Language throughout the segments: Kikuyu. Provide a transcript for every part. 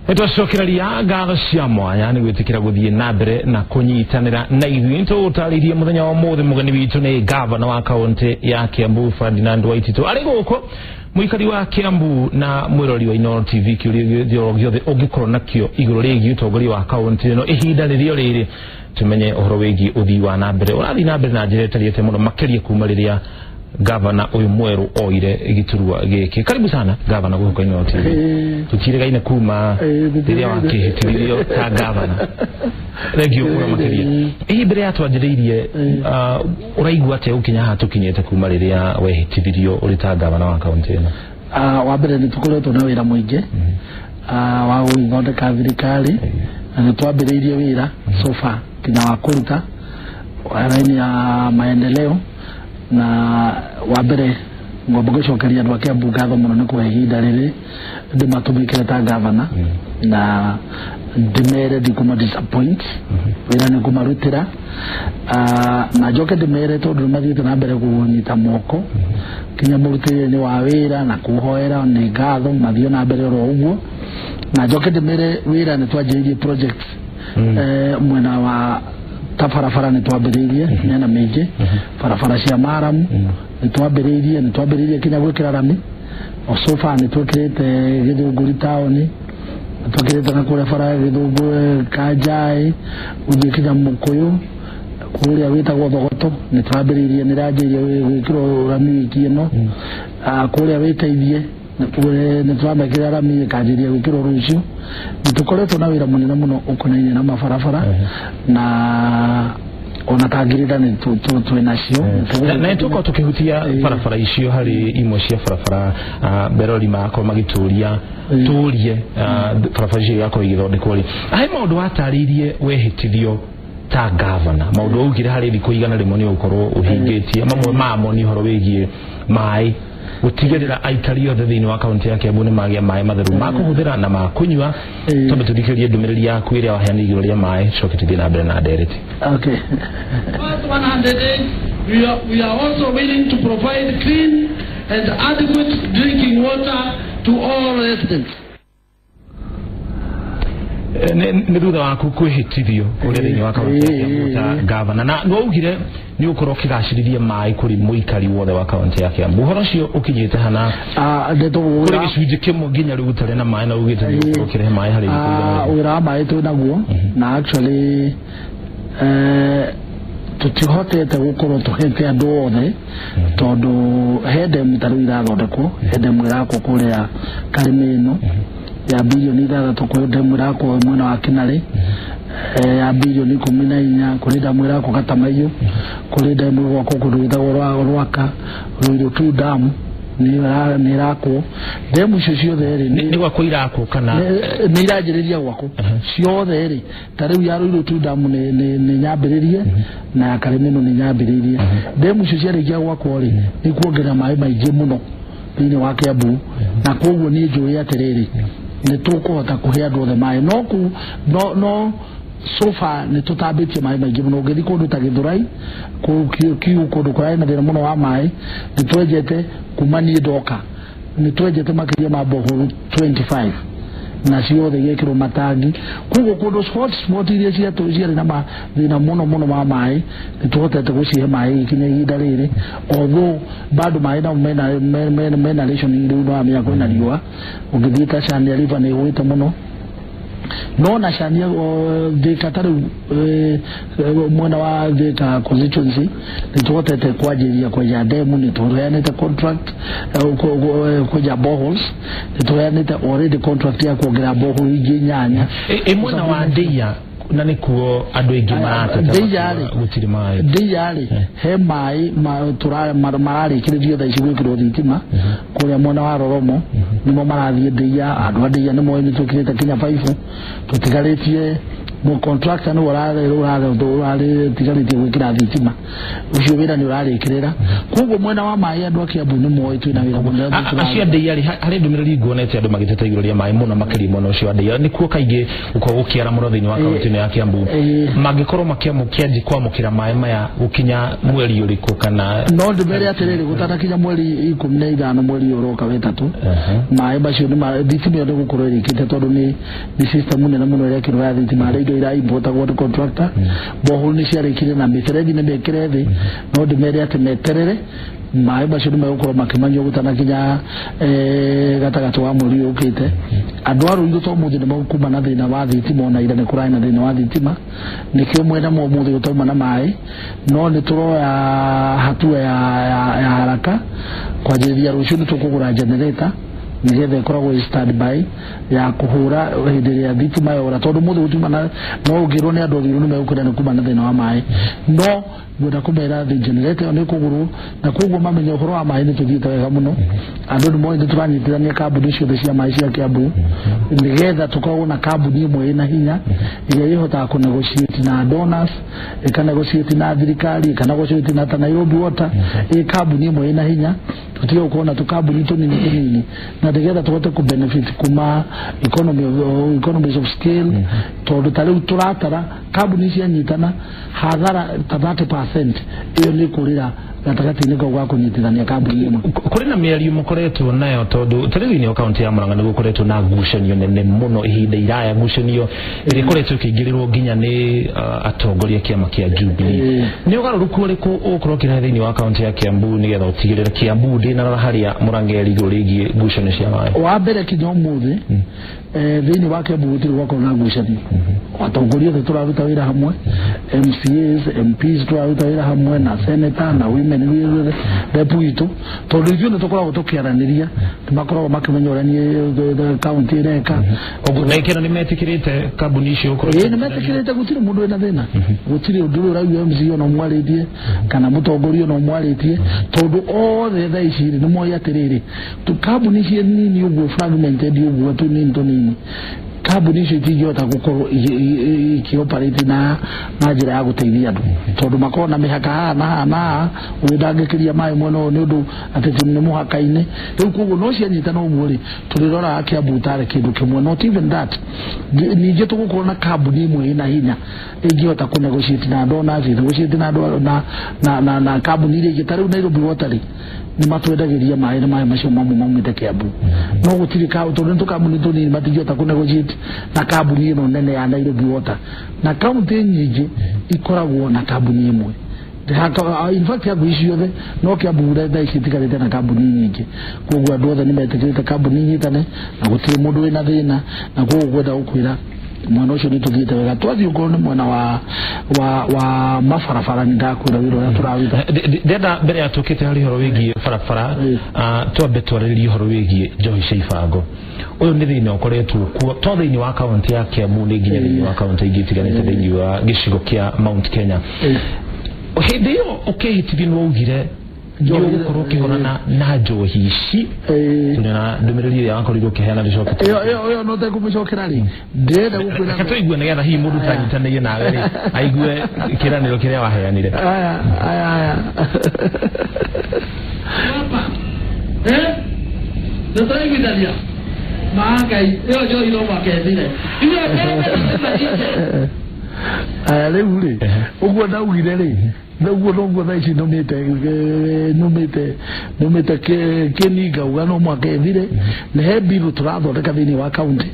Nĩtwacokereria ngatho cia mwanya nĩ gwĩtĩkĩra gũthiĩ na mbere na kũnyitanĩra na ithuĩ. Nĩtũgũtarĩirie mũthenya wa ũmũthĩ mũgeni witũ nĩ gavana wa kaũntĩ ya Kiambu Ferdinand Waititu arĩ gũkũ mũikari wa Kiambu na mwĩrori wa Inooro TV. Kĩũria gĩothe ũngĩkorwo nakĩo igũrũ rĩgiĩ ũtongoria wa kaũntĩ ĩno ihinda rĩrĩa rĩrĩ, tumenye ũhoro wĩgiĩ ũthii wa na mbere ũrathiĩ na mbere na njĩra ĩtarĩte mũno, makĩria kuma rĩrĩa gavana ũyũ mwerũ oire gĩturwa gĩkĩ. Karibu sana gavana gũkũ Inooro TV. Tũtirĩgaine kuma rĩrĩa wakĩhĩtithirio ta gavana. Thengio mũno makĩria. Hihi mbere ya twanjĩrĩirie, ũraigua atĩa gũkinya haha tũkinyĩte kuma rĩrĩa wehĩtithirio ũrĩ ta gavana wa kaũntĩ ĩno? Wa mbere nĩ tũkoretwo na wĩra mũingĩ wa gũgĩthondeka thirikari, na nĩ twambĩrĩirie wĩra so far kinya wa kũruta raini ya maendeleo. Na wa mbere ngomba gũcokeria andũ a Kiambu ngatho mũno nĩ kũhe ihinda rĩrĩ ndĩmatũmĩkĩre ta gavana, na ndĩmere ndikũma disappoint, wĩra nĩ ngũmarutĩra. Na njoke ndĩmere tondũ nĩ mathiĩte na mbere kũnyita moko kinya mũrutĩre-inĩ wa wĩra na kũhoera, nĩ ngatho, mathiĩ na mbere oro ũguo. Na njoke ndĩmere wĩra nĩ twanjĩrĩirie project mwena wa ta barabara, nĩ twambĩrĩirie mĩena mĩingĩ, barabara cia maramu nĩ twambĩrĩirie kinya gwĩkĩra rami. O so far nĩ twĩkĩrĩte Gĩthũngũri taũni, nĩ twĩkĩrĩte na kũrĩa bara ya Gĩthũngũri Kanjaĩ gũthiĩ kinya Mũkũyũ kũrĩa wĩtagwo Thogoto, nĩ tũrambĩrĩirie, nĩ ranjĩrĩirie gwĩkĩrwo rami wiki ĩno. Kũrĩa wĩteithie nĩ tũramekĩra rami, ĩkanjĩrĩria gwĩkĩrwo rũciũ. Nĩ tũkoretwo na wĩra mũnene mũno ũkonainie na mabarabara, na ona tangirĩra nĩ twĩ nacio. Na tũkorwo tũkĩhutia barabara icio, harĩ imwe cia barabara berori marakorwo magĩtũria tũrie barabara icio igakorwo igĩthondekwo rĩ. He maũndũ watarĩirie wehĩtithio ta gavana, maũndũ waugire harĩ thikũ 100 nĩ ũgũkorwo ũhingĩtie, mamwe mamo nĩ ũhoro wĩgiĩ maĩ, gũtigĩrĩra aikari othe thĩinĩ wa kaunti ya Kiambu nĩ magĩa maĩ matheru ma kũhũthĩra na ma kũnyua. Tondũ tũthikĩrĩrie ndũmĩrĩri yaku ĩrĩa waheanire igũrũ rĩa maĩ, coke tũthiĩ na mbere na ndereti. Okay. First 100 days, we are also willing to provide clean and adequate drinking water to all residents. Nĩ thutha waku kwĩhĩtithio ũrĩa thĩinĩ wa kaunti ya Kiambu ta gavana, na nĩwaugire nĩ ũkorwo ũkĩgacĩrithia maĩ kũrĩ mũikari wothe wa kaunti ya Kiambu. Ũhoro ũcio ũkinyĩte hana? Ndeto kũrĩ wĩra gĩcunjĩ kĩmwe nginya rĩu gũtarĩ na maĩ, na ugĩte nĩ ũgũkorwo ũkĩrehe maĩ harĩ thikũ 100. Wĩra wa maĩ twĩ naguo, na actually tũtihotete gũkorwo tũhete andũ othe, tondũ he ndemu ta rĩu irathondekwo, he ndemu ĩrakwo kũrĩa Karĩmĩno ya birioni 6, kwĩ ndemu ĩrakwo mwena wa Kĩnarĩ ya birioni 14, kũrĩ ndemu ĩrakwo Katamaiũ, kũrĩ ndemu ĩgwakwo kũndũ gwĩtagwo Rwaka Ruiru 2 dam nĩ ĩrakwo. Ndemu icio ciothe rĩ Nĩ gwakwo irakwo kana? Nĩ iranjĩrĩria gwakwo ciothe rĩ. Ta rĩu ya Ruiru 2 dam nĩ nyambĩrĩrie, na ya Karĩmĩno nĩ nyambĩrĩirie. Ndemu icio ciarĩkia gwakwo rĩ, nĩ kuongerera maĩ maingĩ mũno thĩinĩ wa Kiambu, na koguo niĩ njũĩ atĩrĩrĩ, nĩ tũkũhota kũhe andũ othe maĩ. No ku no no so far nĩ tũtambĩtie maĩ maingĩ mũno. Ũngĩthiĩ kũndũ ta Gĩthũrai kũu kiu, kũndũ kũrarĩ na thĩna mũno wa maĩ, nĩ twenjete kuma niĩ ndoka, nĩ twenjete makĩria ma borehole 25 na ciothe igekĩrwo matangi. Koguo kũndũ hotspot iria ciarĩ na mathĩna mũno mũno ma maĩ, nĩ tũhotete gũcihe maĩ ikinya ihinda rĩrĩ, although bado maĩ nao mena rationing. Rĩu nĩwamenya kwĩna riũa, ũngĩthiĩ ta Chania River nĩ ĩgũĩte mũno, no na Chania Thika ta rĩu mwena wa Thika constituency nĩ tũhotete kwanjĩrĩria kwenja ndemu, nĩ tũheanĩte contract kwenja boreholes, nĩ tũheanĩte already contract ya kuongerera borehole ingĩ inyanya. Ĩ mwena wa Ndeia, na nĩkuo andũ aingĩ marateta? Ndeia rĩ, gũtirĩ maĩ. Ndeia rĩ, he maĩ mararĩkĩrĩrio thaa ici gwĩkĩrwo thitima kũrĩa mwena wa Roromo, nĩmo marathiĩ Ndeia. Andũ a Ndeia nĩmoĩ nĩ twĩkĩrĩte kinya baibũ, tũtigarĩtie Contractor nĩ ũrarĩ gwĩkĩra thitima, ũcio wĩra nĩ ũrarĩkĩrĩra. Koguo mwena wa maĩ andũ a Kiambu nĩ moĩ twĩna wĩra mũnene. Acio andĩi arĩ harĩ ndũmĩrĩri nguonete andũ magĩteta igũrũ rĩa maĩ mũno makĩria mwena ũcio wa ndĩi nĩkuo kaingĩ gũkorwo gũkĩara mũno thĩinĩ wa kaũntĩ ĩno ya Kiambu. Mangĩkorwo makĩanji kwamũkĩra maĩ maya gũkinya mweri ũrĩkũ kana? No ndĩmere atĩrĩrĩ, gũtanakinya mweri 15 mweri ũroka wetatũ, maĩ macio nĩ thitima ĩyo nĩ gũkorwo ĩrĩkĩte, tondũ nĩ system nene mũno ĩrekĩrwo ya thitima, harĩa indo iraimportagwo nĩ contractor. Borehole nĩ ciarĩkire na mĩberethi nĩ mĩkĩre thĩ. No ndĩmere atĩ meterere, maĩ macio nĩ megũkorwo makĩmanywo gũtanakinya gatagatĩ wa mweri ũyũ ũkĩte. Andũ a Ruiru to mũthĩ nĩ megũkuma na thĩna wa thitima, ona ira nĩ kũrarĩ na thĩna wa thitima, nĩkĩo mwena ma ũmũthĩ gũtauma na maĩ. No nĩ tũroya hatua ya haraka. Kwanjĩrĩria rũciũ nĩ tũkũgũra generator nĩgetha ĩkoragwo ĩ standby ya kũhũra hĩndĩ ĩrĩa thitima yora, tondũ mũthĩ gũtiuma na no ũngĩrwo nĩ andũ a Ruiru nĩ megũkwĩra nĩ kuma na thĩna wa maĩ. No ngwenda kũmera thĩ generator ĩyo nĩ ĩkũgũrwo, na koguo mamenye ũhoro wa maĩ nĩ tũthiĩte wega mũno. Andũ nĩ moĩ nĩ tũranyitithania kambuni ciothe cia maĩ cia Kiambu, nĩgetha tũkorwo na kambuni ĩmwe ĩna hinya ĩrĩa ĩhotaga kũ negotiate na donors, ĩka negotiate na thirikari, ĩka negotiate na ta Nairobi Water. Ĩ kambuni ĩmwe ĩna hinya, tũtige gũkorwo na tũkambuni tũnini tũnini, na nĩgetha tũhote kũ benefit kuma economies of scale, tondũ ta rĩu tũratara kambuni cianyitana hathara ta 30% ĩyo nĩ kũrĩra gatagatĩ-inĩ kau ga kũnyitithania kambuni ĩmwe. Kũrĩ na mĩario mũkoretwo nayo, tondũ ta rĩu thĩinĩ wa kaũntĩ ya Murang'a nĩ gũkoretwo na ngucanio nene mũno ihinda iraya, ngucanio ĩrĩa ĩkoretwo ĩkĩingĩrĩrwo nginya nĩ atongoria kĩama kĩa Jubilee. Nĩ ũgarũrũku ũrĩkũ ũgũkorwo ũkĩrehe thĩinĩ wa kaũntĩ ya Kiambu nĩgetha ũtigĩrĩre Kiambu ndĩnarora harĩa Murang'a ĩrĩ igũrũ rĩgiĩ ngucanio cia maĩ? Wa mbere, kinya ũmũthĩ thĩinĩ wa Kiambu gũtirĩ gwakorwo na ngucanio. Atongoria othe tũraruta wĩra hamwe, MCAs, MPs tũraruta wĩra hamwe na senator na women rep witũ, tondũ ithuĩ nĩ tũkoragwo tũkĩaranĩria, nĩ makoragwo makĩmenya ũrĩa niĩ kaunti ĩreka. Ũguo na ikĩro nĩ metĩkĩrĩte kambuni icio gũkorwo? Ĩĩ, nĩ metĩkĩrĩte, gũtirĩ mũndũ wĩna thĩna, gũtirĩ ũndũ ũrĩa ũraigua MC ona ũmwarĩtie kana mũtongoria ona ũmwarĩtie, tondũ othe thaa ici rĩ nĩ moĩ atĩrĩrĩ, kambuni ici nini ũguo, fragmented ũguo, tũnini tũnini, kambuni icio itingĩhota gũkorwo ikĩoperate na njĩra ya gũteithia andũ, tondũ makoragwo na mĩhaka haha na haha na haha, ũyũ ndangĩkĩria maĩ mwena ũyũ nĩ ũndũ atĩ nĩ mũhaka-inĩ rĩu. Koguo no cianyitana ũguo rĩ, tũrĩroraga Kiambu tarĩ kĩndũ kĩmwe. Not even that, ningĩ tũgũkorwo na kambuni ĩmwe ĩna hinya ĩngĩhota kũ negotiate na donors, negotiate na andũ na kambuni iria ingĩ. Ta rĩu Nairobi Water rĩ, nĩ matwendagĩria maĩ, na maĩ macio mamwe maumĩte Kiambu, no gũtirĩ tondũ nĩ tũkambuni tũnini, matingĩhota kũ negotiate na kambuni ĩno nene ya Nairobi Water. Na kaunti nyingĩ ikoragwo na kambuni ĩmwe. In fact, hakuhĩ ciothe, no Kiambu thaa ici itigarĩte na kambuni nyingĩ. Koguo andũ othe nĩ metĩkĩrĩte kambuni inyitane na gũtirĩ mũndũ wĩna thĩna. Na koguo ngwenda gũkwĩra mwena ũcio nĩ tũthiĩte wega. Twathiĩ ũkorwo nĩ mwena wa mabarabara, nĩ ndakwĩra wĩra ũrĩa tũraruta. Ndenda mbere ya tũkĩte harĩ ũhoro wĩgiĩ barabara, twambe twarĩrĩrie ũhoro wĩgiĩ njohi cia ibango. Ũyũ nĩ thĩna ũkoretwo kuo to thĩinĩ wa kaunti ya Kiambu, nĩ nginya thĩinĩ wa kaunti ingĩ itiganĩte thĩinĩ wa gĩcigo kĩa Mount Kenya. Hĩndĩ ĩyo ũkĩhĩtithio nĩ waugire nĩ ũgũkorwo ũkĩhũrana na njohi ici. Tũrĩ na ndũmĩrĩri ĩrĩa wakorirwo ũkĩheana rĩcoke. Ĩyo no tekũmĩcokera rĩ, ndĩrenda gũkwĩra. Reke tũigue nĩgetha hihi mũndũ ũtanyitanĩire nawe rĩ aigue kĩranĩro kĩrĩa waheanire. Aya aya aya. Hapa nĩtũraiguithania ma Ngai, ĩyo njohi no mwaka ĩthire. Ithuĩ. Aya, rĩu rĩ, ũguo ndaugire rĩ, ũguo noguo thaa ici numĩte kĩni ngauga no mwaka ĩthire. Nĩ he bill tũrathondeka thĩinĩ wa county,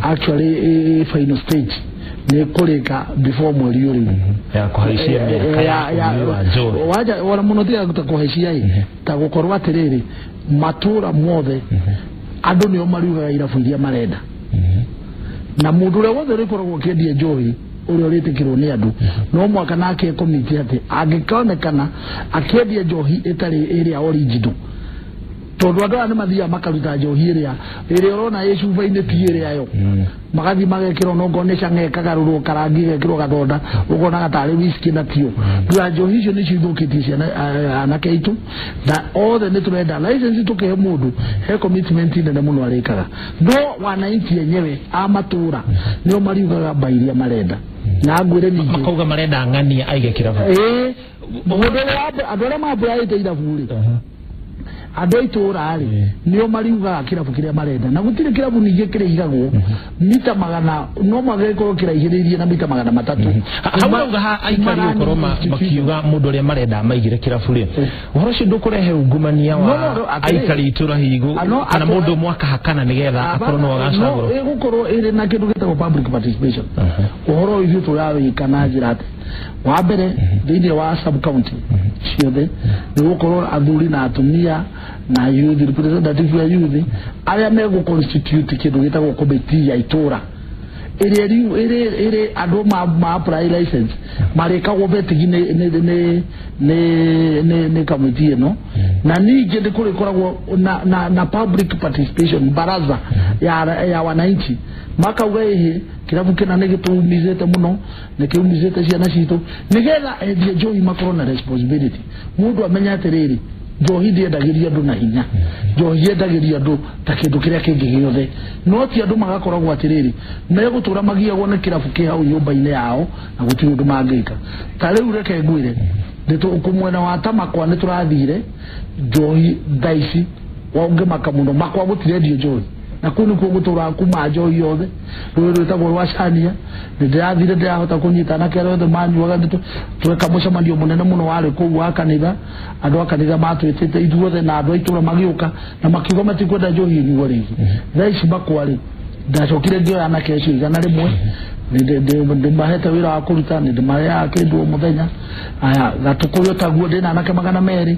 actually ĩ final stage, nĩ kũrĩka before mweri ũyũ rĩu. Ya kũhaicia mĩaka ya ũnyui wa njohi? Wanja ona mũno tiga ta kũhaicia ĩ, ta gũkorwo atĩrĩrĩ, matũra mothe andũ nĩo mariugaga irabu iria marenda, na mũndũ ũrĩa wothe ũrĩkoragwo ũkĩendia njohi ũrĩa ũrĩtĩkĩrwo nĩ andũ no mwaka nake komiti atĩ angĩkonekana akĩendia njohi ĩtarĩ ĩrĩa original, tondũ andũ aya nĩ mathiaga makaruta njohi ĩrĩa ũrona ĩ cuba-inĩ ti ĩrĩa yo, magathiĩ magekĩrwo nongo nĩ cang'e, kagarũrwo karangi, gekĩrwo gathonda, ũkonaga tarĩ whisky na tio. Na njohi icio nĩcio ithũkĩtie ciana anake aitũ, na othe nĩ tũrenda license tũkĩhe mũndũ he commitment nene mũno arĩkaga, no wananchi enyewe a matũra nĩo mariugaga mba iria marenda. Na ngwĩre ningĩ makauga marenda ng'ania aige kĩrabu. Andũ arĩa mambũraĩte irabu rĩ, andũ a itũũra rĩ nĩo mariugaga kĩrabu kĩrĩa marenda, na gũtirĩ kĩrabu ningĩ kĩrĩigagwo mita magana, no magĩkorwo kĩraihĩrĩirie na mita 300. Hau rauga ha aikari gũkorwo makiuga mũndũ ũrĩa marenda maigire kĩrabu rĩ, ũhoro ũcio ndũkũrehe ungumania wa aikari itũra higo kana mũndũ ũmwe akahakana nĩgetha akorwo no agacagũrwo? Ĩgũkorwo ĩrĩ na kĩndũ gĩtagwo public participation. Ũhoro ũyũ ithuĩ tũrawĩka na njĩra atĩ wa mbere thĩinĩ wa sub county ciothe nĩ gũkorwo athuri na atumia na youth representative ya youth arĩa megũ constitute kĩndũ gĩtagwo committee ya itũra ĩrĩa ĩrĩ andũ ma apply license marĩkagwo vetting nĩ committee ĩno. Na ningĩ nĩ kũrĩkoragwo na public participation baraza ya wananchi, makauga ĩhĩ kĩrabu kĩna nĩ gĩtũumizĩte mũno, nĩ kĩumizĩte ciana citũ, nĩgetha endia njohi makorwo na responsibility. Mũndũ amenya atĩrĩrĩ, njohi ndĩendagĩrio andũ na hinya, njohi yendagĩrio andũ ta kĩndũ kĩrĩa kĩngĩ gĩothe, no ti andũ magakoragwo atĩrĩrĩ megũtũra magiagwo nĩ kĩrabu kĩ hau nyũmba-inĩ yao na gũtirĩ ũndũ mangĩka. Ta rĩu reke ngwĩre, mwena wa Tamakwa nĩ tũrathire njohi thaa ici waũngĩmaka mũno, Makwa gũtirendio njohi, na kũu nĩkuo gũtũraga kuma njohi yothe. Rũĩ rwĩtagwo rwa Cania nĩ ndĩrathire ndĩrahota kũnyita anake arĩa othe manyuaga, tweka mũcemanio mũnene mũno warĩ kũu wa kanitha, andũ a kanitha matwĩtĩte ithuothe na andũ a itũra magĩũka na makiuga matikwenda njohi ĩnyuo rĩngĩ. Thaa ici Makwa rĩ, ndacokire ngĩoya anake acio 100, ndĩmahete wĩra wa kũruta, nĩ ndĩmaheaga kĩndũ o mũthenya. Aya Gatũkũyũ taguo ndĩna anake 200,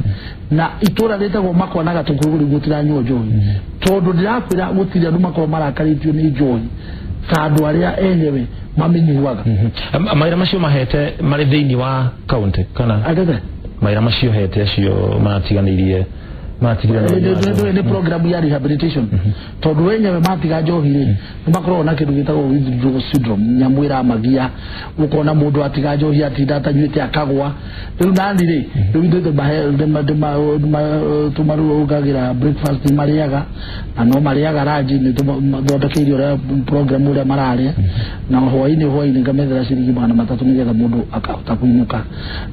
na itũra rĩtagwo Makwa na Gatũkũyũ rĩu gũtiranyuo njohi, tondũ ndĩrakwĩra gũtirĩ andũ makorwo marakarĩtio nĩ njohi ta andũ arĩa enyewe mamĩnyuaga. Mawĩra macio mahete marĩ thĩinĩ wa county kana mawĩra macio hete acio maratiganĩirie? Nĩ program ya rehabilitation, tondũ wenyewe matiga njohi rĩ nĩ makoragwo na kĩndũ gĩtagwo withdrawal syndrome, nyamũ ĩramagia, ũkona mũndũ atiga njohi atinda atanyuĩte akagwa. Rĩu nani rĩ, rĩu ithuĩ tũmarugagĩra breakfast nĩ marĩaga, na no marĩaga ranji, nĩ tũmathondekeire ũrĩa program ũrĩa mararĩa, na hwainĩ ngamethera ciringi 300 nĩgetha mũndũ akahota kũinũka,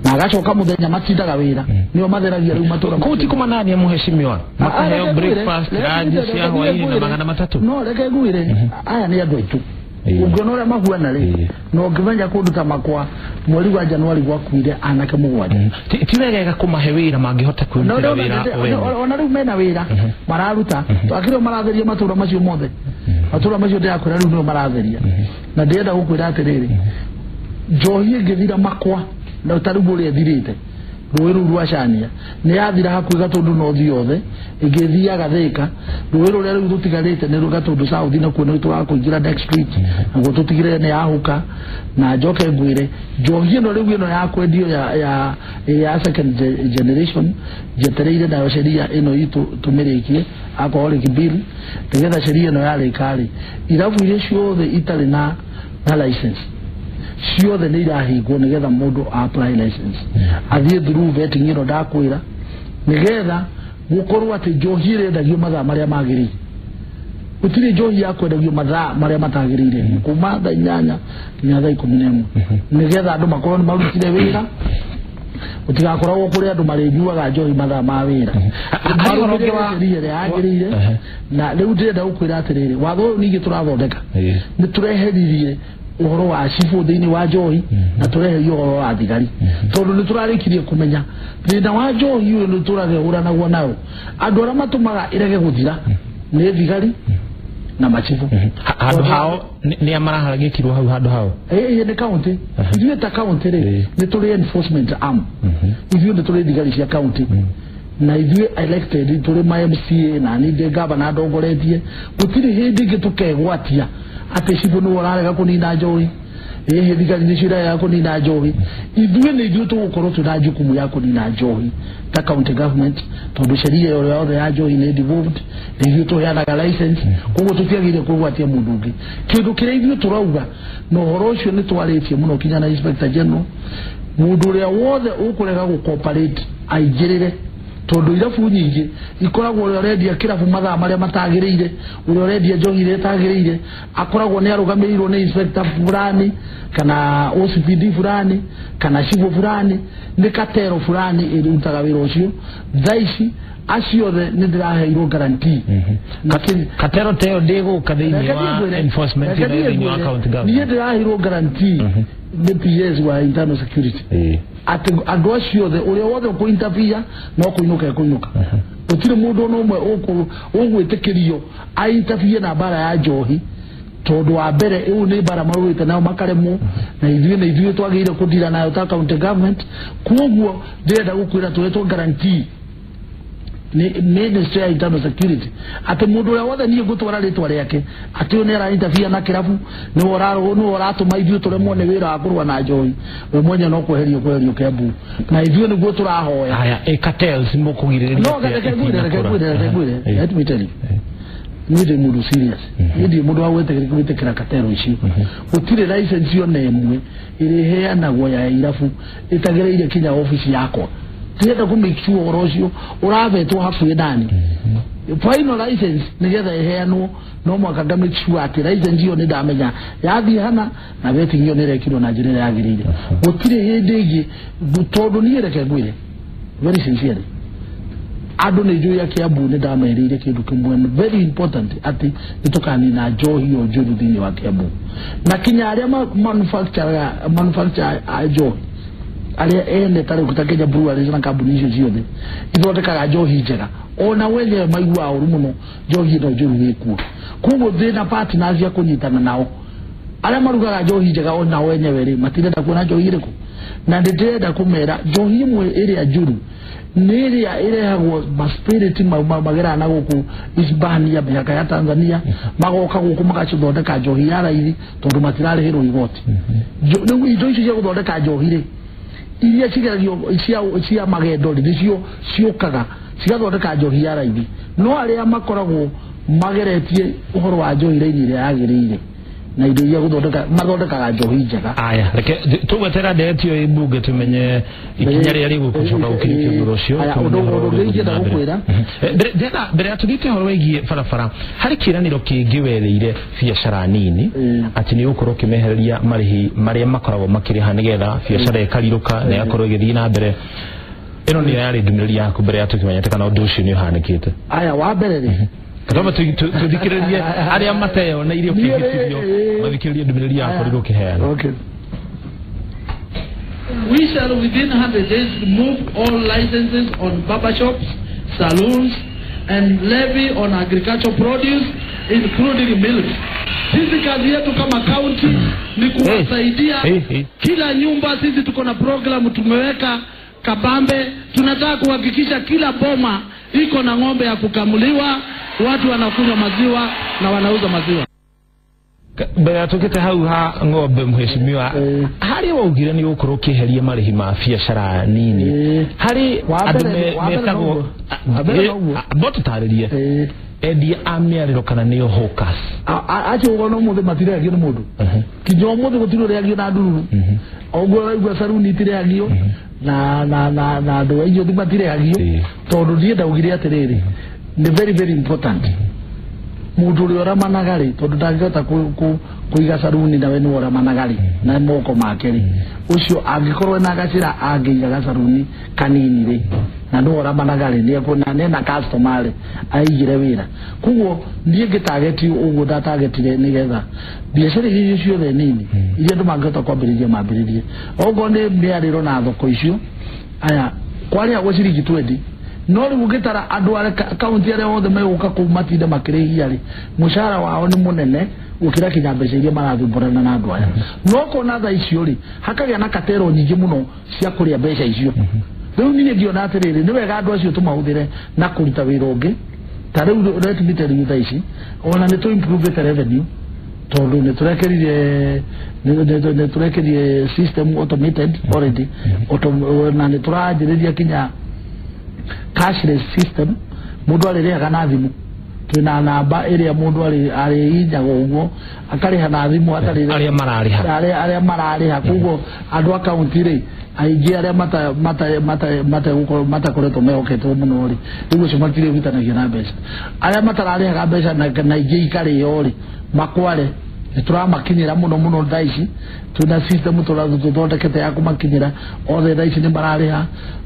na agacoka mũthenya matindaga wĩra, nĩo matheragia rĩu matũra. Kũu ti kũmanania mũhecimiwa makaheo breakfast ranji cia hwainĩ na 300? No reke ngwĩre, aya nĩ andũ aitũ, ũngĩona ũrĩa mahuana rĩ, na ũngĩmenya kũndũ ta Makwa mweri wa Januari gwakuire anake 7. Ti wegega kũmahe wĩra mangĩhota kwĩrutĩra wĩra? Ona rĩu mena wĩra mararuta, akĩrĩ o maratheria matũra macio mothe, matũra macio ndĩrakwĩra rĩu nĩo maratheria. Na ndĩrenda gũkwĩra atĩrĩrĩ, njohi ĩngĩthira Makwa na ta rĩu ũrĩa ĩthirĩte rũĩ rũu rwa Cania nĩ yathira hakuhĩ Gatũndũ North yothe, ĩngĩthiaga Thĩka, rũĩ rũrĩa rĩu rũtigarĩte nĩ Gatũndũ South, nakuo nĩ tũrakũingĩra next week, naguo tũtigĩrĩre nĩ yahũka. Na njoke ngwĩre, njohi ĩno rĩu ĩno ya kwendio ya second generation, njetereire nayo sheria ĩno itũ tũmĩrĩkie alcoholic bill, nĩgetha sheria ĩno yarĩka rĩ, irabu iria ciothe itarĩ na license ciothe nĩ irahingwo nĩgetha mũndũ apply license athiĩ through vetting ĩno ndakwĩra, nĩgetha gũkorwo atĩ njohi ĩrendagio mathaa marĩa magĩrĩire. Gũtirĩ njohi ya kwendagio mathaa marĩa matagĩrĩire, kuma thaa 8 nginya thaa 11, nĩgetha andũ makorwo nĩ marutire wĩra, gũtigakoragwo kũrĩ andũ marĩnyuaga njohi mathaa ma wĩra. Sheria ĩrĩa yagĩrĩire. Na rĩu ndĩrenda gũkwĩra atĩrĩrĩ, watho ũyũ ningĩ tũrathondeka nĩ tũreheririe ũhoro wa cibũ thĩinĩ wa njohi, na tũreherie ũhoro wa thigari, tondũ nĩ tũrarĩkirie kũmenya thĩna wa njohi ũyũ nĩ tũragehũranagwo nayo. Andũ arĩa matũmaga ĩrege gũthira nĩ thigari na macibũ. Handũ hao nĩ a maraharagĩkirwo hau handũ hao? Ĩĩ nĩ county. Ithuĩ ta county rĩ nĩ tũrĩ enforcement arm, ithuĩ nĩ tũrĩ thigari cia county, na ithuĩ elected tũrĩ ma MCA, na niĩ ndĩ gavana ndongoretie, gũtirĩ hĩndĩ ĩngĩ tũkegwatia atĩ cibũ nĩwe ũrarega kũnina njohi, ĩhĩ thigari nĩcio irarega kũnina njohi. Ithuĩ nĩ ithuĩ tũgũkorwo twĩna jukumu ya kũnina njohi ta county government, tondũ sheria ĩyo yothe ya njohi nĩ devolved, nĩ ithuĩ tũheanaga license, koguo tũtiagĩrĩire kũgwatia mũndũ ũngĩ. Kĩndũ kĩrĩa ithuĩ tũrauga, na ũhoro ũcio nĩ twarĩtie mũno kinya na inspector general, mũndũ ũrĩa wothe ũkũrega gũ cooperate aingĩrĩre, Tondu irabu nyingĩ ikoragwo ũrĩa ũrendia kĩrabu mathaa marĩa matagĩrĩire, ũrĩa ũrendia njohi ĩrĩa ĩtagĩrĩire akoragwo nĩ arũgamĩrĩirwo nĩ inspector fulani kana OCPD fulani kana cibũ fulani, nĩ katero fulani ĩrutaga wĩra ũcio. Thaa ici acio othe nĩ ndĩraheirwo guarantee. Katero teo ndĩgũka thĩinĩ wa enforcement thĩinĩ wa county government. Niĩ ndĩraheirwo guarantee nĩ PS wa internal security atĩ andũ acio othe ũrĩa wothe ũkũ-interfere no kũinũka ekũinũka. Gũtirĩ mũndũ ona ũmwe ũgwĩtĩkĩrio a-interfere na mbara ya njohi, tondũ wa mbere ĩu nĩ mbara marũĩte nayo makaremwo, na ithuĩ na ithuĩ twagĩrĩire kũndira nayo ta county government. Koguo ndĩrenda gũkwĩra tũhetwo guarantee nĩ Ministry ya Internal Security atĩ mũndũ ũrĩa wothe niĩ ngũtwara rĩtwa rĩake atĩ ũyũ nĩ ara-interfere na kĩrabu, nĩwe ũratũma ithuĩ tũremwo nĩ wĩra wa kũrũa na njohi, we mwenye no kweherio kweherio Kiambu, na ithuĩ nĩguo tũrahoya. Haya, cartels mũkũgirĩrĩria? No, reke ngwĩre, let me tell you, niĩ ndĩ mũndũ serious, niĩ ndirĩ mũndũ wa gwĩtĩkĩra katero icio. Gũtirĩ license ona ĩmwe ĩrĩheanagwo ya irabu ĩtagereire kinya obici yakwa. Ndĩrenda kũ make sure ũhoro ũcio ũravetwo hakuhĩ nani. Final license nĩgetha ĩheanwo no mwaka nga make sure atĩ license ĩyo nĩ ndamenya yathiĩ hana na vetting ĩyo nĩ ĩrekirwo na njĩra ĩrĩa yagĩrĩire. Gũtirĩ hĩndĩ ĩngĩ, tondũ niĩ reke ngwĩre very sincerely, andũ nĩ njũĩ a Kiambu nĩ ndamerĩire kĩndũ kĩmwe very important, atĩ nĩ tũkanina njohi ĩyo njũru thĩinĩ wa Kiambu, na kinya arĩa manufacture a njohi arĩa ene ta rĩu ta Kenya Breweries na kambuni icio ciothe ithondekaga njohi njega, ona wenyewe maiguaga ũru mũno njohi ĩno njũru ĩkuo. Koguo ndĩna partners cia kũnyitana nao arĩa marugaga njohi njega, ona wenyewe rĩ matirenda kuona njohi ĩrĩkũ, na ndĩrenda kũmera njohi ĩmwe ĩrĩa njũru nĩ ĩrĩa ĩrehagwo maspiriti mageraga na gũkũ Hispania, mĩhaka ya Tanzania, magoka gũkũ magacithondeka njohi ya raithi tondũ matirarĩhĩrwo igoti. Rĩu indo icio cia gũthondeka njohi rĩ, iria cigeragio cia magendo rĩ, nĩcio ciũkaga cigathondeka njohi ya raithi, no arĩa makoragwo mageretie ũhoro wa njohi raini ĩrĩa yagĩrĩire na indo iria gũthondeka mathondekaga njohi njega. Aya, reke tũgwetera ndeto ĩyo ĩ mbunge tũmenye ikinya rĩrĩa rĩgũcoka gũkinyũkia ũndũ ũcio. Aya, ũndũ ũngĩ ingĩenda gũkwĩra mbere ya tũthiĩte ũhoro wĩgiĩ barabara, harĩ kĩĩranĩro kĩngĩ werĩire biacara nini atĩ nĩ ũgũkorwo ũkĩmehereria marĩhi marĩa makoragwo makĩrĩha nĩgetha biacara ĩkarirũka na ĩgakorwo ĩgĩthiĩ na mbere. Ĩno nĩyo yarĩ ndũmĩrĩri yaku mbere ya tũkĩmenyete kana ũndũ ũcio nĩ ũhanĩkĩte. Aya, wa mbere rĩ, Katoma tuthikĩrĩrie arĩa mateyoneire ũkĩhĩtithio mathikĩrĩrie ndũmĩrĩri yaku rĩrĩa ũkĩheana. Okay. We shall within 100 days remove all licenses on barber shops, saloons, and levy on agricultural produce including milk. Sisi kazi yetu kama county ni kuwasaidia kila nyumba. Sisi tuko na program tumeweka kabambe, tunataka kuhakikisha kila boma iko na ng'ombe ya kukamuliwa, watu wanakunywa maziwa na wanauza maziwa. Mbere ya tũkĩte hau ha ng'ombe, mheshimiwa, harĩ waugire nĩ ũgũkorwo ũkĩeheria marĩhi ma biacara nini harĩ andũ metagwo, bo tũtarĩrie, endia a mĩarĩro kana nĩo hawkers. Acio ũguo no mũthĩ matirehagio nĩ mũndũ kinya ũmũthĩ gũtirĩ ũrĩhagio na ndururu, ũguo ũraigua saruni itirehagio na na na na andũ aingĩ matirehagio, tondũ niĩ ndaugire atĩrĩrĩ, nĩ very very important mũndũ ũrĩa ũramanaga rĩ, tondũ ndangĩhota kũiga saruni nawe nĩwe ũramanaga rĩ na moko make rĩ, ũcio angĩkorwo ena gacĩra angĩiga gacaruni kanini rĩ na nĩwe ũramanaga rĩ, nĩekuona nĩena customer rĩ aigire wĩra. Koguo niĩ ngĩtageti ũguo ndatagetire nĩgetha biacara icio ciothe nini iria andũ mangĩhota kwambĩrĩria mambĩrĩrie, okorwo nĩ mĩarĩro na thoko icio. Aya, kwarĩhagwo ciringi 20, no rĩu ũngĩtara andũ arĩa kaunti arĩa othe megũka kũu matinde makĩrĩhia rĩ, mũcara wao nĩ mũnene gũkĩra kinya mbeca iria marathumbũrana na andũ aya. No kona thaa icio rĩ, hakagĩa na katero nyingĩ mũno cia kũrĩa mbeca icio. Rĩu niĩ ngĩona atĩrĩrĩ, nĩ wega andũ acio tũmahũthĩre na kũruta wĩra ũngĩ. Ta rĩu let me tell you, thaa ici ona nĩ tũ improve revenue, tondũ nĩ tũrekerire system automated already, na nĩ tũranjĩrĩria kinya cashless system, mũndũ arĩrĩhaga na thimũ. Twina namba ĩrĩa mũndũ arĩhinyaga ũguo akarĩha na thimũ atarĩ arĩa mararĩha arĩa mararĩha. Koguo andũ a kaunti rĩ aingĩ arĩa matakoretwo mehoketwo mũno rĩ, rĩu ũcio matirĩhutanagia na mbeca. Arĩa matararĩhaga mbeca na ingĩ ikarĩo rĩ, makware nĩ tũramakinyĩra mũno mũno thaa ici. Twĩna system tũthondekete ya kũmakinyĩra othe, thaa ici nĩ mararĩha.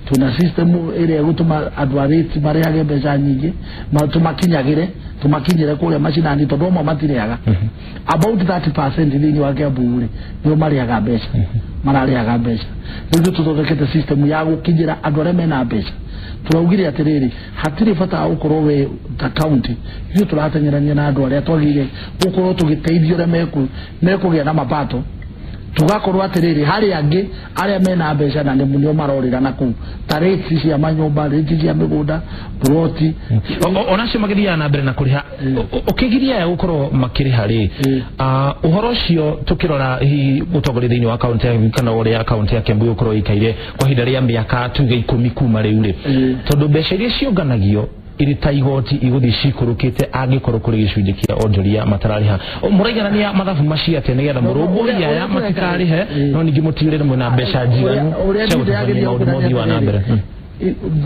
Twĩna system ĩrĩa ĩgũtũma andũ a rate marĩhage mbeca nyingĩ, tũmakinyagĩre tũmakinyĩre kũrĩa macinani, tondũ amwe matirĩhaga. About 30% thĩinĩ wa Kiambu rĩ, nĩo marĩhaga mbeca, mararĩhaga mbeca. Rĩu nĩ tũthondekete system ya gũkinyĩra andũ arĩa mena mbeca. Tũraugire atĩrĩrĩ, hatirĩ bata wa gũkorwo we ta county, ithuĩ tũrateng'erania na andũ arĩa twagĩrĩire gũkorwo tũgĩteithio ũrĩa mekũgĩa na mapato. Tugakorwo atĩrĩrĩ, harĩ angĩ arĩa mena mbeca na nĩo marorĩra na kũu, ta rates cia manyũmba, rates cia mĩgũnda, ploti onacio magĩthiaga na mbere na kũrĩha. Ũkĩgiria aya gũkorwo makĩrĩha rĩ, ũhoro ũcio tũkĩrora hihi ũtongoria thĩinĩ wa kaunti kana ũrĩa kaunti ya Kiambu gũkorwo ĩikaire kwa ihinda rĩa mĩaka tuge 10 kuma rĩu rĩ, tondũ mbeca iria ciũnganagio irĩ ta igoti igũthiĩ cikũrũkĩte angĩkorwo kũrĩ gĩcunjĩ kĩa onjoria matararĩha. Mũraiganania mathabu macio atĩa nĩgetha mũrũmbũiye aya matikarĩhe, no ningĩ mũtigĩrĩre mwĩna mbeca njiganu cia gũtabania maũndũ ma ũthii wa na mbere?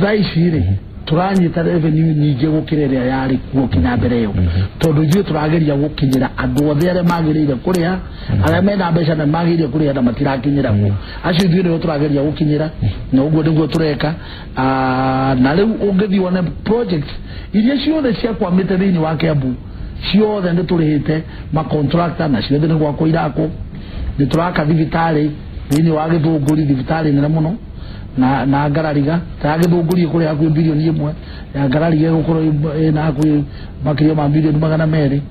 Thaa ici rĩ, tũranyita revenue nyingĩ gũkĩra ĩrĩa yarĩ kuo kinya mbere ĩyo, tondũ ithuĩ tũrageria gũkinyĩra andũ othe arĩa magĩrĩire kũrĩha, arĩa mena mbeca na magĩrĩire kũrĩha na matirakinyĩra kuo, acio ithuĩ nĩo tũrageria gũkinyĩra, na ũguo nĩguo tũreka. Na rĩu ũngĩthiĩ wone projects iria ciothe ciakwamĩte thĩinĩ wa Kiambu ciothe nĩ tũrĩhĩte macontractor, na ciothe nĩ gwakwo irakwo. Nĩ tũraka thibitarĩ thĩinĩ wa Gĩthũngũri, thibitarĩ nene mũno na Ngarariga. Ta Gĩthũngũri kũrĩ hakuhĩ bilioni 1, ya Ngarariga ĩgũkorwo ĩna hakuhĩ makĩria ma milioni 200.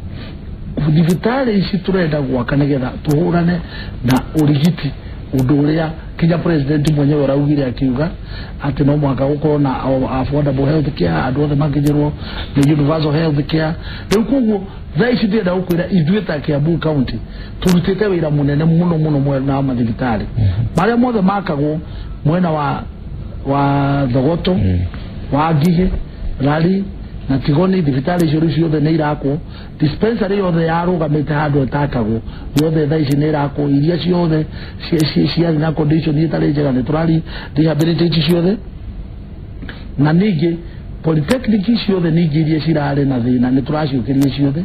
Thibitarĩ ici tũrenda gwaka nĩgetha tũhũrane na ũrigiti, ũndũ ũrĩa kinya president mwenyewe araugire akiuga atĩ no mũhaka gũkorwo na affordable health care, andũ othe makinyĩrwo nĩ universal health care. Rĩu koguo thaa ici ndĩrenda gũkwĩra ithuĩ ta Kiambu county tũrutĩte wĩra mũnene mũno mũno mwena wa mathibitarĩ marĩa mothe makagwo mwena wa Thogoto, wa Ngigĩ, Rari na Tigoni. Thibitarĩ icio rĩu ciothe nĩ irakwo. Dispensary yothe yarũgamĩte handũ ĩtakagwo yothe thaa ici nĩ ĩrakwo. Iria ciothe ciarĩ na condition ĩtarĩ njega nĩ tũrari rehabilitate ciothe, na ningĩ polytechnic ciothe ningĩ iria cirarĩ na thĩna nĩ tũraciũkĩria ciothe,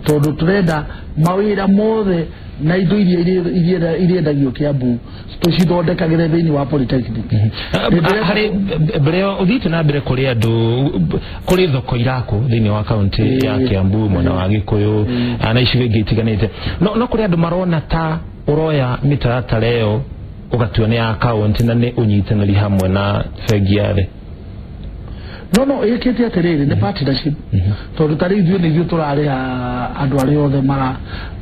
tondũ tũrenda mawĩra mothe na indo iria irendagio Kiambu tũcithondekagĩre thĩinĩ wa polytechnic. Harĩ mbere ũthiĩte na mbere kũrĩ andũ kũrĩ thoko irakwo thĩinĩ wa kaunti ya Kiambu, mwena wa Gĩkũyũ na icigo ingĩ itiganĩte, no kũrĩ andũ marona ta ũroya mĩtaratara ĩyo ũgatua nĩ ya kaunti na nĩ ũnyitanĩri hamwe na bengi ya thĩ. No ĩkĩte atĩrĩrĩ, nĩ partnership, tondũ ta rĩu ithuĩ nĩ ithuĩ tũrarĩha andũ arĩa othe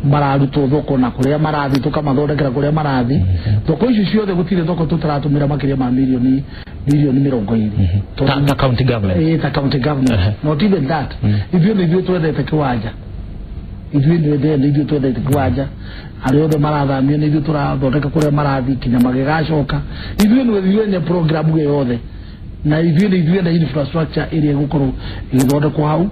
mararutwo thoko na kũrĩa marathiĩ, tũkamathondekera kũrĩa marathiĩ. Thoko icio ciothe gũtirĩ thoko tũtaratũmĩra makĩria ma milioni 20. Ta county government? Ta county government. Not even that. Ithuĩ nĩ ithuĩ twendete kĩwanja, ithuĩ nĩ ithuĩ twendete kĩwanja, arĩa othe marathamio nĩ ithuĩ tũrathondeka kũrĩa marathiĩ kinya magĩgacoka. Ithuĩ nĩ ithuĩ ene program ĩyo yothe, na ithuĩ nĩ ithuĩ na infrastructure ĩrĩa ĩgũkorwo ĩgĩthondekwo hau.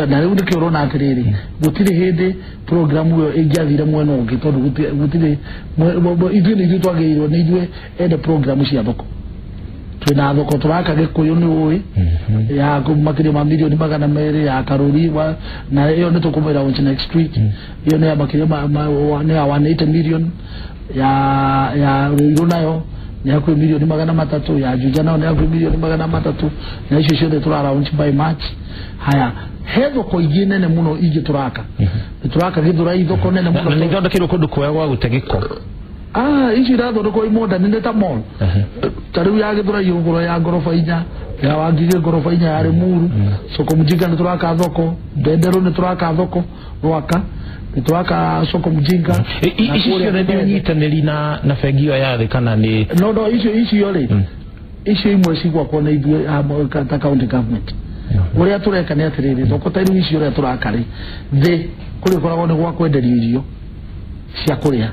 Na rĩu nĩkĩo ũrona atĩrĩrĩ, gũtirĩ hĩndĩ program ĩyo ĩngĩathire mwena ũngĩ, tondũ gũtirĩ ithuĩ nĩ ithuĩ twagĩrĩirwo nĩ ithuĩ ene program cia thoko. Twĩna thoko tũraka Gĩkũyũ nĩ ũĩ ya makĩria ma milioni 200, ya Karũri, na ĩyo nĩ tũkũmĩra launch next week. Ĩyo nĩ ya makĩria nĩ ya 180 million, ya Ruiru nayo nĩ hakuhĩ milioni 300, ya Juja nayo nĩ hakuhĩ milioni 300, na icio ciothe tũra launch by March. Haya, he thoko ingĩ nene mũno ingĩ tũraka, nĩ tũraka Gĩthũrai thoko nene mũno, na nĩ ithondekeirwo kũndũ kwega gwa gũte gĩko. Ici irathondekwo imodern nĩ ta mall. Ta rĩu ya Gĩthũrai ũgũkorwo ya ngoroba 4, ya Wangigĩ ngoroba 4, ya Limuru soko Mjinga nĩ tũraka thoko, Ndenderũ nĩ tũraka thoko, Rwaka nĩ tũraka soko Mjinga. Ici ciothe nĩ ũnyitanĩri na bengi ĩyo ya thĩ kana nĩ? No, icio rĩ, icio imwe cigwakwo nĩ ithuĩ ta county government. Ũrĩa tũreka nĩ atĩrĩrĩ, thoko ta rĩu icio ũrĩa tũraka rĩ, thĩ kũrĩa ĩkoragwo nĩ gwa kwenderio irio cia kũrĩa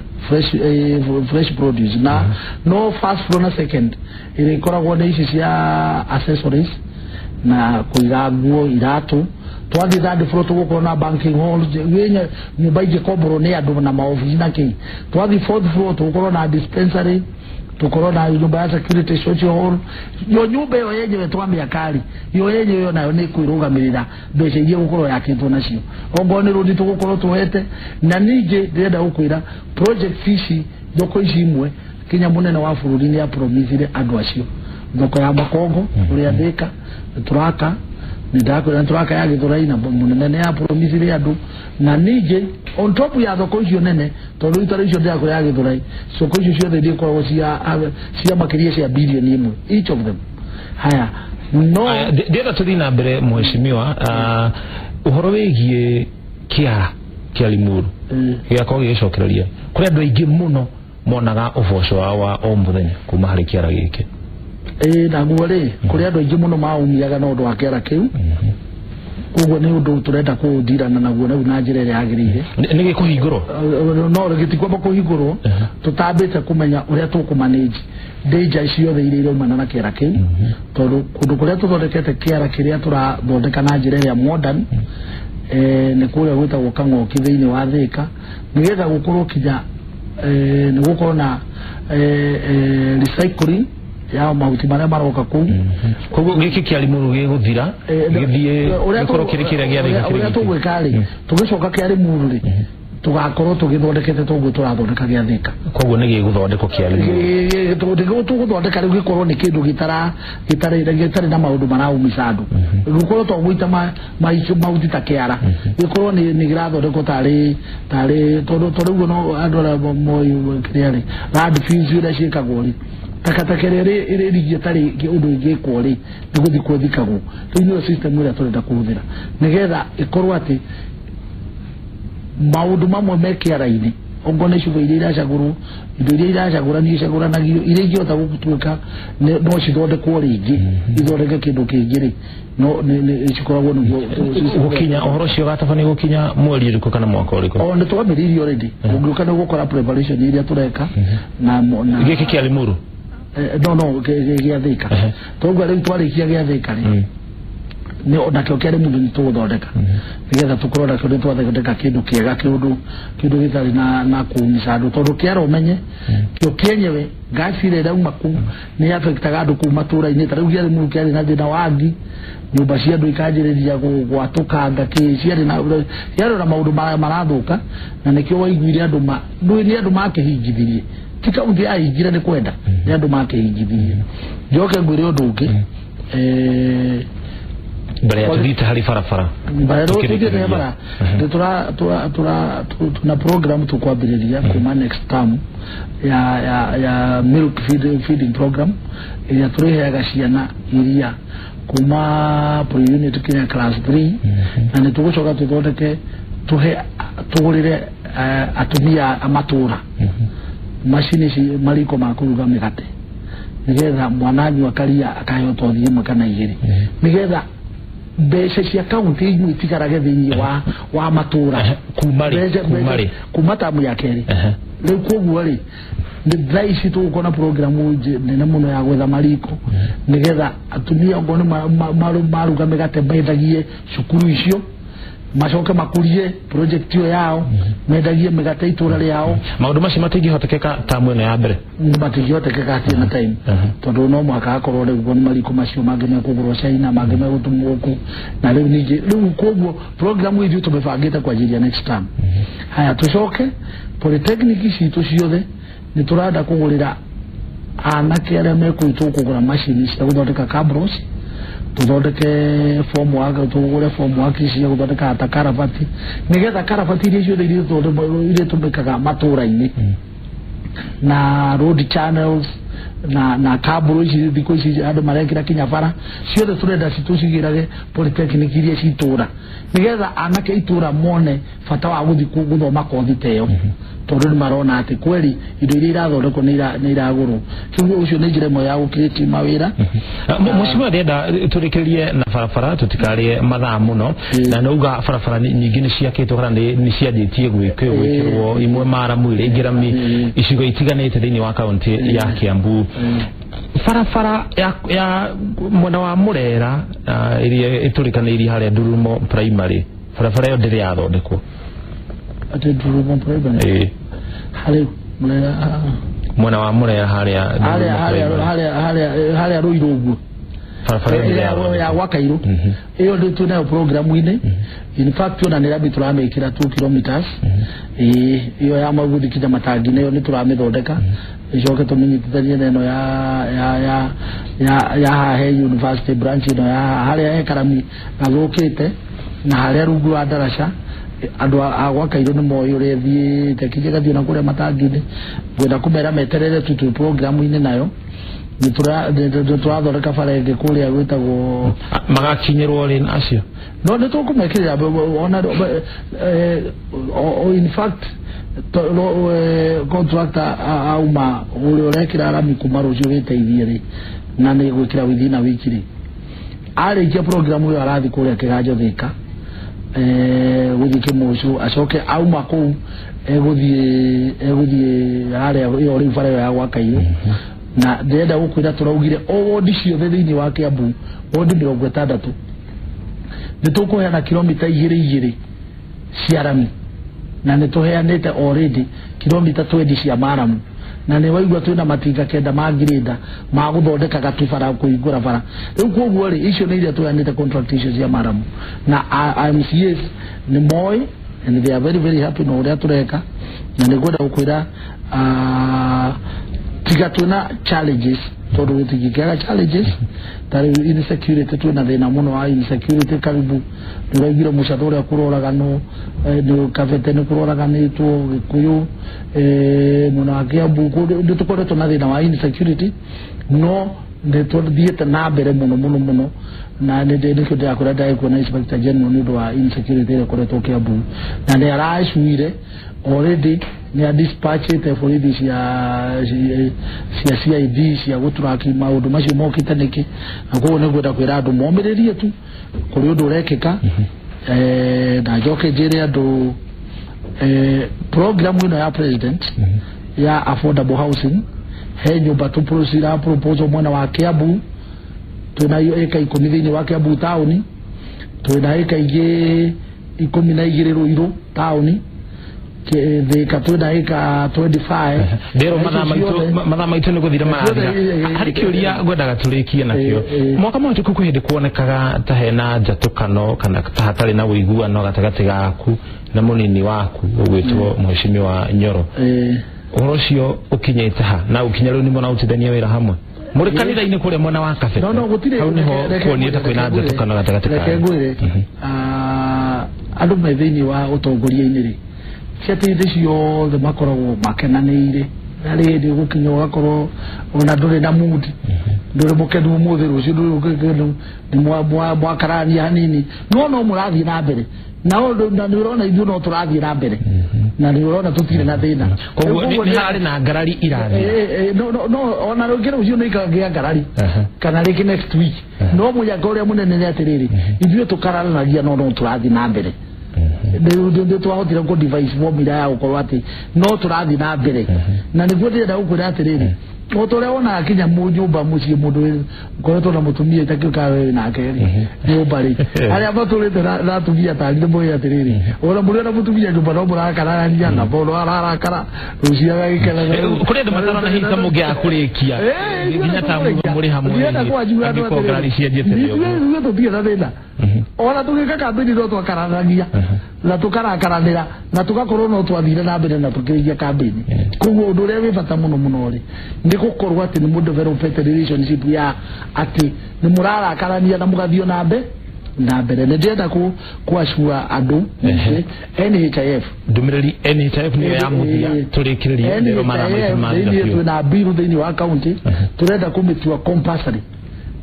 fresh produce, na no first floor na second ĩrĩa ĩkoragwo nĩ ici cia accessories na kũiga nguo, iratũ. Twathiĩ third floor tũgũkorwo na banking hall, nyũmba ingĩkomborwo nĩ andũ na maobici na kĩ. Twathiĩ fourth floor tũgũkorwo na dispensary, tukorwo na nyũmba ya security, social hall. Yo nyũmba ĩyo yenyewe twamĩaka rĩ, yo yenyewe nayo nĩ kwĩrũgamĩrĩra mbeca iria gũkorwo yakĩtwo nacio. Ongorwo nĩ rũni tũgũkorwo tũhete. Na ningĩ ndĩrenda gũkwĩra project ici, thoko ici imwe kinya mũnene wa bũrũri nĩ apromisire andũ acio. Thoko ya Makongo ũrĩa Thĩka tũraka, nĩ tũraka ya Gĩthũrai, na mũnene nĩ apromisire andũ. Na ningĩ on top ya thoko icio nene, tondũ itara icio ndĩrakũra ya Gĩthũrai, thoko icio ciothe iria ikoragwo cia makĩria cia bilioni 1 each of them. Haya, no ndĩrenda tũthiĩ na mbere mheshimiwa, ũhoro wĩgiĩ kĩara kĩa Limuru gĩgakorwo gĩgĩcokereria kũrĩ andũ aingĩ mũno monaga ũboco wao wa o mũthenya kuma harĩ kĩara gĩkĩ. Naguo rĩ, kũrĩ andũ aingĩ mũno maumiaga na ũndũ wa kĩara kĩu, koguo nĩ ũndũ tũrenda kũndirana naguo rĩu na njĩra ĩrĩa yagĩrĩire. Nĩ gĩkũhingũrwo? No gĩtikwamba kũhingũrwo tũtambĩte kũmenya ũrĩa tũkũmanage danger ciothe iria iraumana na kĩara kĩu, tondũ kũndũ kũrĩa tũthondekete kĩara kĩrĩa tũrathondeka na njĩra ĩrĩa modern, nĩ kũrĩa gwĩtagwo Kang'oki thĩinĩ wa Thĩka, nĩgetha gũkorwo kinya nĩ gũkorwo na recycling ya mahuti marĩa maroka kũu. Koguo gĩkĩ kĩa Limuru gĩgũthira gĩthiĩ gĩkorwo kĩrĩ kĩrĩa gĩa Thĩka? Ũrĩa tũgwĩka rĩ, tũgĩcoka kĩa Limuru rĩ, tũgakorwo tũgĩthondekete toguo tũrathondeka gĩa Thĩka. Koguo nĩ gĩgũthondekwo kĩa Limuru? Tũgũthondeka rĩu gĩkorwo nĩ kĩndũ gĩtarĩ na maũndũ maraumica andũ, gũkorwo to gũita mahuti ta kĩara, gĩkorwo nĩ kĩrathondekwo tarĩ tondũ ũguo no andũ arĩa moĩ kĩrĩa rĩ, landfills iria ciĩkagwo rĩ, takataka ĩrĩa ĩrĩrigie tarĩ ũndũ ĩngĩkwo rĩ, nĩ gũthikwo thikagwo. Rĩu nĩyo system ĩrĩa tũrenda kũhũthĩra nĩgetha ĩkorwo atĩ maũndũ mamwe me kĩara-inĩ, ongorwo nĩ cuba iria iracagũrwo, indo iria iracagũranio icagũranagio, iria ingĩhota gũtuĩka no cithondekwo rĩngĩ ithondeke kĩndũ kĩngĩ rĩ, no cikoragwo nĩguo gũkinya. Ũhoro ũcio ũgatabanio gũkinya mweri ũrĩkũ kana mwaka ũrĩkũ? O nĩ twambĩrĩirie already. Ũngĩũka nĩ ũgũkora preparation iria tũreka na gĩkĩ kĩa Limuru? No gĩa Thĩka. Toguo rĩu twarĩkia gĩa Thĩka rĩ, nĩ nakĩo kĩa Limuru nĩ tũgũthondeka nĩgetha tũkorwo nakĩo nĩ twathondeka kĩndũ kĩega, kĩndũ gĩtarĩ na kũumica andũ, tondũ kĩara ũmenye kĩo kĩenyewe ngasi ĩrĩa ĩrauma kũu nĩ affectaga andũ kũu matũra-inĩ. Ta rĩu kĩa Limuru kĩarĩ na thĩna wa ngi, nyũmba cia andũ ikanjĩrĩria gwatũkanga, kĩ ciarĩ na maũndũ marathũka, na nĩkĩo waiguire andũ nĩ andũ makĩhingithirie, ti kaunti yahingire nĩ kwenda, nĩ andũ makĩhingithirie. Njoke ngwĩre ũndũ ũngĩ mbere ya tuthiĩte harĩ barabara. Tũthiĩte bara, tuna program tũkwambĩrĩria kuma next term ya milk feeding program ĩrĩa tũrĩheaga ciana iria kuma pre-unit kinya class 3, na nĩ tũgũcoka tũthondeke tũgũrĩre atumia a matũra macini ici, mariko ma kũruga mĩgate, nĩgetha mwana anyua karia akaheo tothi ĩmwe kana igĩrĩ, nĩgetha mbeca cia kaunti imwe itigarage thĩinĩ wa matũra. Kuma tamu ya kerĩ rĩu. Koguo rĩ, nĩ thaa ici tũgũkorwo na programu nene mũno ya gwetha mariko nĩgetha atumia ongorwo nĩ maruga mĩgate mendagie cukuru icio, macoke makurie project ĩyo yao, mendagie mĩgate itũra rĩao. Maũndũ macio matingĩhotekeka tamu ĩno ya mbere? Matingĩhotekeka hatirĩ na time, tondũ no mũhaka hakorwo rĩu nĩ mariko macio mangĩ mekũgũrwo China, mangĩ megũtũmwo gũkũ, na rĩu ningĩ rĩu koguo program ithuĩ tũmĩbangĩte kwanjĩrĩria next term. Haya, tũcoke polytechnic citũ ciothe nĩ tũrenda kũgũrĩra anake arĩa mekũu, tũkũgũra macini cia gũthondeka cabros, tũthondeke form work, tũgũre form work cia gũthondeka ta karabati, nĩgetha karabati iria ciothe iria tũmĩkaga matũra-inĩ na road channels na kaburo ici thikũ ici andũ marekĩra kinya bara ciothe, tũrenda tũcigĩrage polytechnic iria citũra, nĩgetha anake itũra mone bata wa gũthiĩ gũthoma kothi ta ĩyo, tondũ nĩ marona atĩ kweli indo iria irathondekwo nĩ iragũrwo. Koguo ũcio nĩ njĩra ĩmwe ya gũcreate mawĩra. Mheshimiwa, ndĩrenda tũrĩkĩrĩrie na barabara, tũtikarĩe mathaa mũno, na nĩ uga barabara nyingĩ nĩ ciakĩtwo kana nĩ cianjĩtie gwĩkĩrwo, imwe maramu, iria ingĩ rami, icigo itiganĩte thĩinĩ wa kaunti ya Kiambu. Barabara ya mwena wa Murera iria ĩtũrĩkanĩirie harĩa Ndurumo Primary, barabara ĩyo ndĩrĩ yathondekwo. Atĩ Ndurumo Primary? Harĩ Murera, mwena wa Murera harĩa harĩa Ruiru ũguo, barabara ĩyo ya gwa Kairu ĩyo ndĩ twĩnayo programu-inĩ. In fact ona nĩ rambi tũramĩkĩra 2 kilometers ĩyo ya Maguthi kinya Matangi-inĩ, ĩyo nĩ tũramĩthondeka icoke tũmĩnyitithanie na ĩno ya haha he university branch ĩno ya harĩa he Karami gathũkĩte na harĩa rungu wa ndaraca. Andũ a gwa Kairu nĩ moĩ ũrĩa ĩthiĩte kinya ĩgathiĩ na kũrĩa Matangi-inĩ. Ngwenda kũmera meterere tu twĩ programu-inĩ nayo. Nĩ tũrathondeka bara ĩngĩ kũrĩa gwĩtagwo magakinyĩrwo rĩ acio? No nĩ tũkũmekĩrĩra ona in fact contractor auma ũrĩa ũrekĩra rami kuma rũciũ gĩteithie rĩ, na nĩ gwĩkĩra within a week rĩ, arĩkia programu ĩyo arathiĩ kũrĩa Kĩganjo Thika gũthiĩ Kĩmũcũ, acoke auma kũu egũthiĩ harĩa ĩyo rĩu bara ĩyo ya gwa Kairu. Na ndĩrenda gũkwĩra tũraugire o wondi ciothe thĩinĩ wa Kiambu, wondi 60 nĩ tũkũheana kilomita 2 cia rami, na nĩ tũheanĩte already kilomita 20 cia maramu, na nĩ waigua twĩna matinga 9 ma ngirĩnda ma gũthondeka gatubara kũhingũra bara. Rĩu koguo rĩ, icio nĩ iria tũheanĩte contract icio cia maramu, na MCAs nĩ moĩ and they are very very happy na ũrĩa tũreka. Na nĩ ngwenda gũkwĩra tiga twĩna challenges, tondũ gũtingĩkĩaga challenges ta rĩu insecurity, twĩna thĩna mũno wa insecurity. Karibu nĩũraiguire mũcatho ũrĩa kũroraganwo, nĩ Kabete nĩ kũroraganĩtwo, Gĩkũyũ, mwena wa Kiambu, nĩ tũkoretwo na thĩna wa insecurity, no nĩ tũthiĩte na mbere mũno mũno mũno. Na nĩkĩo ndĩrakwĩra ndagĩkuona na Inspector General nĩ ũndũ wa insecurity ĩrĩa ĩkoretwo Kiambu, na nĩ aracuire already, nĩ adispatchĩte borithi cia CID cia gũturaki maũndũ macio mokĩte nĩkĩ. Na koguo nĩ ngwenda kwĩra andũ momĩrĩrie tu kũrĩ ũndũ ũrekĩka. Na njoke njĩre andũ programu ĩno ya president ya affordable housing, he nyũmba tũcira proposal mwena wa Kiambu, twĩna ĩka 10 thĩinĩ wa Kiambu taũni, twĩna ĩka ingĩ 12 Ruiru taũni, Thika twĩna ĩka 25. Ndĩrwo mathaa maitũ nĩ gũthira marathira. Harĩ kĩũria ngwendaga tũrĩkie nakĩo. Mwaka mũhĩtũku kwĩ hĩndĩ kuonekaga ta hena njatũkano kana ta hatarĩ na ũiguano gatagatĩ gaku na mũnini waku ũgwĩtwo Mheshimiwa Nyoro. Ũhoro ũcio ũkinyĩte ha na ũkinya rĩu nĩ mũrarutithania wĩra hamwe mũrĩ kanitha-inĩ kũrĩa mwena wa Kabete? No, gũtirĩ. Hau nĩho kuonire ta kwĩna njatũkano gatagatĩ kanyu. Reke ngwĩre, andũ me thĩinĩ wa ũtongoria-inĩ rĩ, ti atĩ hĩndĩ ciothe makoragwo makenanĩire, na rĩndĩ ũgũkinya ũgakorwo ona ndũrĩ na mood, ndũrĩ mũkenu ũmũthĩ, rũciũ ndũrĩ mũkenu, nĩ mwakarania hanini, no mũrathiĩ na mbere. Na nĩ ũrona ithuĩ no tũrathiĩ na mbere, na nĩ ũrona tũtirĩ na thĩna. Koguo nĩ harĩ na ngarari irathiĩ. No ona rũngĩ rũciũ nĩ ikagĩa ngarari kana rĩngĩ next week, no mũnyaka ũrĩa mũnene nĩ atĩrĩrĩ, ithuĩ tũkararanagia no tũrathiĩ na mbere. Nĩ twahotire kũ devise formula ya gũkorwo atĩ no tũrathiĩ na mbere. Na nĩguo ndĩrenda gũkwĩra atĩrĩrĩ, o ta ũrĩa wonaga kinya nyũmba mũciĩ mũndũ ũkoretwo na mũtumia itakĩũkaga wewe nake rĩ, nyũmba rĩ, arĩa matũrĩte na atumia tani nĩ moĩ atĩrĩrĩ, ona mũrĩ na mũtumia nyũmba no mũrakararania na mũndũ ararakara rũciũ agagĩkena. Kũrĩ andũ matarona hihi ta mũngĩaga kũrĩkia nginya ta mũrĩ hamwe, angĩkorwo ngarari cianjĩte ũguo. Ithuĩ tũtirĩ na thĩna, ona tũgĩka kambĩni no twakararagia na tũkarakaranĩra na tũgakorwo no twathire na mbere na tũkĩrĩkia kambĩni. Koguo ũndũ ũrĩa wĩ bata mũno mũno rĩ, nĩ gũkorwo atĩ nĩ mũdevelopete relationship ya atĩ nĩ mũrarakarania na mũgathiĩ na mbere na mbere. Nĩ ndĩrenda kũacua andũ NHIF, ndũmĩrĩri NHIF nĩyo ya mũthia tũrĩkĩrĩrie rĩro mathaa maitũ mathira biũ. Twĩna biru thĩinĩ wa county, tũrenda kũmĩtua compulsory.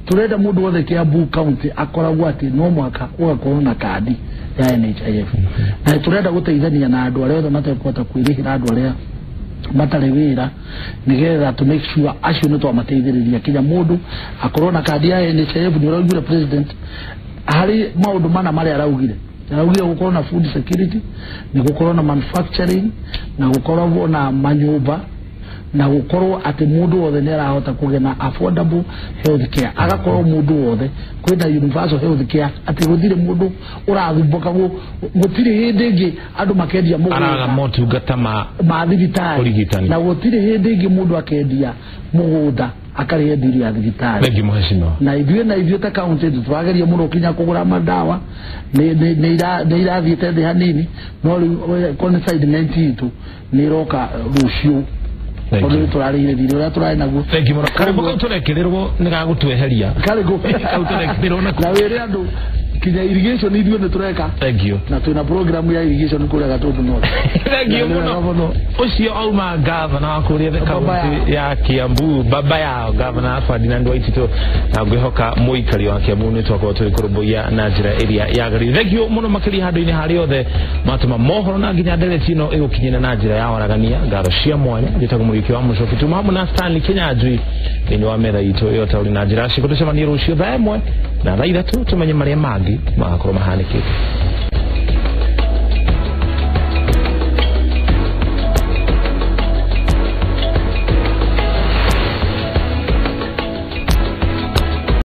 Turenda mundu wothe Kiambu county akoragwo ati no mwaka ugakorwo na kandi ya NHIF. Na turenda guteithania na andu aria othe matekũhota kwĩrĩhĩra, andu aria matarĩ wĩra, nigetha to make sure acio nĩ twamateithĩrĩria kinya mundu akorwo na kandi ya NHIF. Nĩ ũraugire president harĩ maũndũ mana marĩa araugire. Araugire gũkorwo na food security, ni gũkorwo na manufacturing, na gũkorwo na manyũmba, Na gukorwo ati mundu wothe ni arahota kugĩa na affordable health care, agakorwo mundu wothe kwina universal health care, ati guthire mundu urathumbũka, gutire hindi ingi andu makendia araga mugunda motungata ma ma thibitari, Ũrigitani. Na gutire hindi ingi mundu akendia mugunda akarĩhe ndiri ya thibitari. Thengiũ mheshimiwa. Na ithuĩ ta kaunti tũrageria mũno kinya kũgũra madawa, nĩ irathiĩte thĩ hanini, no rĩu consignment itũ nĩ ĩroka rũciũ, Thank tondũ you. nĩ tũrarĩire thirĩ ũrĩa tũrarĩ naguo. Thengiũ mũno. Karĩmbo kau tũrekĩrĩrwo nĩ gagũtweheria. Karĩkũ? Kau tũrekĩrĩrwo nako. Na wĩre andũ kinya irrigation ithuĩ nĩ tũreka, Thank you. na twĩna program ya irrigation kũrĩa Gatũndũ North. Thank you Na nĩ wega mũno. mũno. Ũcio auma gavana wa kũrĩa the Baba kaunti ya Kiambu, baba yao gavana Ferdinand Waititu, na ngwĩhoka mũikari wa Kiambu nĩ twakorwo tũgĩkũrũmbũiya na njĩra ĩrĩa yagĩrĩire. Thank you mũno makĩria handũ-inĩ harĩa othe matũma mohoro na nginya ndereti ĩno ĩgũkinyĩra na njĩra ya waragania. Ngatho cia mwanya, njĩtagwo Mũriũki wa Mũcoki, tuma hamwe na Stanley Kinyanjui thĩinĩ wa metha itũ ĩyo taũri na njĩra ciko. Tũcemanie rũciũ thaa 1 na thaa 3 tũmenye marĩa mangĩ magakorwo mahanĩkĩte.